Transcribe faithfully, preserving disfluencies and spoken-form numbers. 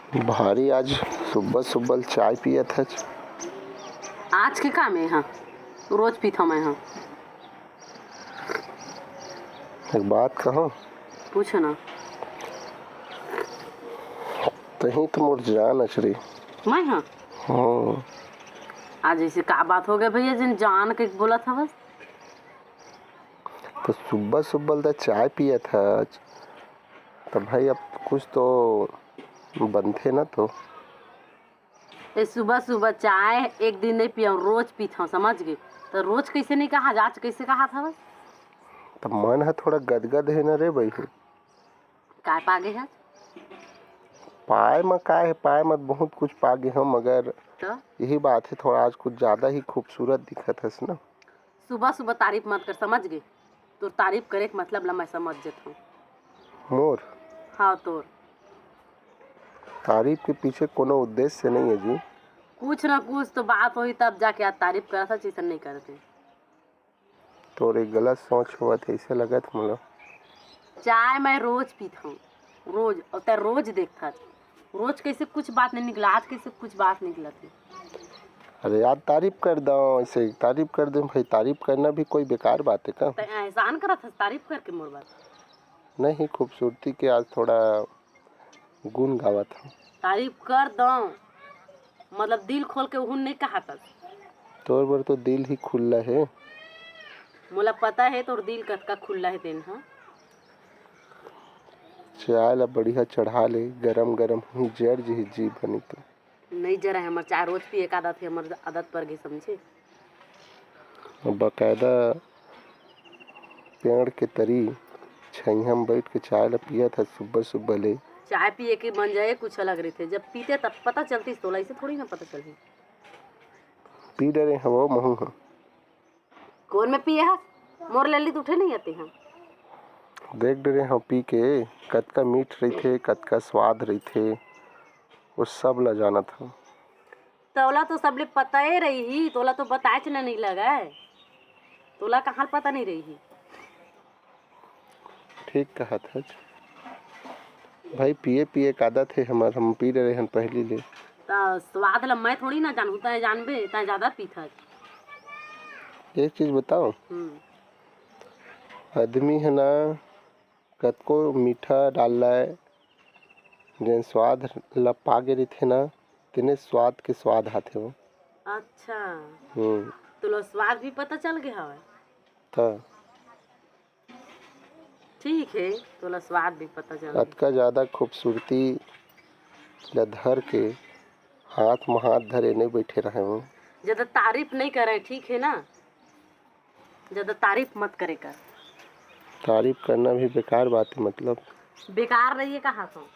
भारी आज सुब्बा सुब्बा ल चाय पियत हच। आज के काम ए ह, रोज पीथव मैं ह। एक बात कहूं? पूछो ना। तहीं तो मोर जान अच रे। मैं ह? हम्म। आज ऐसे का बात हो गया भैया, जिन जान के बोलत हवस? तो सुब्बा सुब्बा ल त चाय पियत हच, त भाई अब कुछ तो बनथे ना तो। ए, सुबह सुबह चाय एक दिन नहीं पियव, रोज पीथव, समझ गे? तो रोज कैसे नहीं कहा, आज कैसे कहा था बस? त मन ह थोड़ा गदगद हे ना रे बहिनी। काय पागे है? पाए म काय है, पाए म बहुत कुछ पागे हम, मगर तो? यही बात है, थोड़ा आज कुछ ज्यादा ही खूबसूरत दिखत हस ना। सुबह सुबह तारीफ मत कर, समझ गे? तोर तारीफ करे के मतलब ला मैं समझ जथव। मोर? हाँ, तोर। तारीफ के पीछे कोनो उद्देश्य नहीं है जी। कुछ ना कुछ तो बात होही तब जाके आज तारीफ करत हस, ऐसा नहीं करते। तोर एक गलत सोच होवत है, ऐसे लगत मोला। चाय मैं रोज पीथव, रोज, और तै रोज देखथस। रोज कैसे कुछ बात नहीं निकला, आज कैसे कुछ बात निकलत है? अरे यार, तारीफ कर दो, ऐसे तारीफ कर दो भाई, तारीफ करना भी कोई बेकार बात है का? तै एहसान करत हस तारीफ करके मोर बात। नहीं, खूबसूरती के आज थोड़ा गुण गावत हव। तारीफ कर दो, मतलब दिल खोल के उहुन नहीं कहा तस। तोर बर तो दिल ही खुल्ला है। मोला पता है तोर दिल कतका खुल्ला है तेन ह। चाय ला बढ़िया चढ़ा ले, गरम गरम ही जर जी, जी बनी तो। नहीं जरा है हमर चाय, रोज पिए का आदत है, हमर आदत पर गई, समझे? बकायदा पेड़ के तरी छइहां म बइठ के चाय ल पियत हस सुब्बा सुब्बा ले। चाय पिए के मन जाए कुछ अलग रहिथे, जब पीते तब पता चलतिस तोला, ऐसे थोड़ी ना पता चलही। पी डरे हवो महू ह। कोन में पिए हस? मोर लल्ली तो उठे नहीं आते हैं। देख डरे हव पी के कतका मीठ रहिथे, कतका स्वाद रहिथे, वो सब ला जानत हव। तोला तो सबले पता ही रही, तोला तो बताएच न नहीं लगे, तोला कहाँ पता नहीं रही? ठीक कहत हच भाई, पिए पिए के आदत है हमर, हम पी रहे हन पहली ले। त स्वाद ला मैं थोड़ी ना जानहूँ, तै जानबे, तै ज्यादा पीथस। एक चीज बताओ, हम्म। आदमी है ना, कतको मीठा डाल लाए, जेन स्वाद ला पागे रहिथे ना, तेने स्वाद के स्वाद आथे वो। अच्छा। हम्म। तोला स्वाद भी पता चल गया हवे? त ठीक है, तोला स्वाद भी पता चल गया। अतका ज्यादा खूबसूरती ला धर के हाथ म हाथ धरे नहीं बैठे रहे वो। ज्यादा तारीफ नहीं करे, ठीक है ना? ज्यादा तारीफ मत करे कर। तारीफ करना भी बेकार बात है, मतलब। बेकार रहिए कहा तो?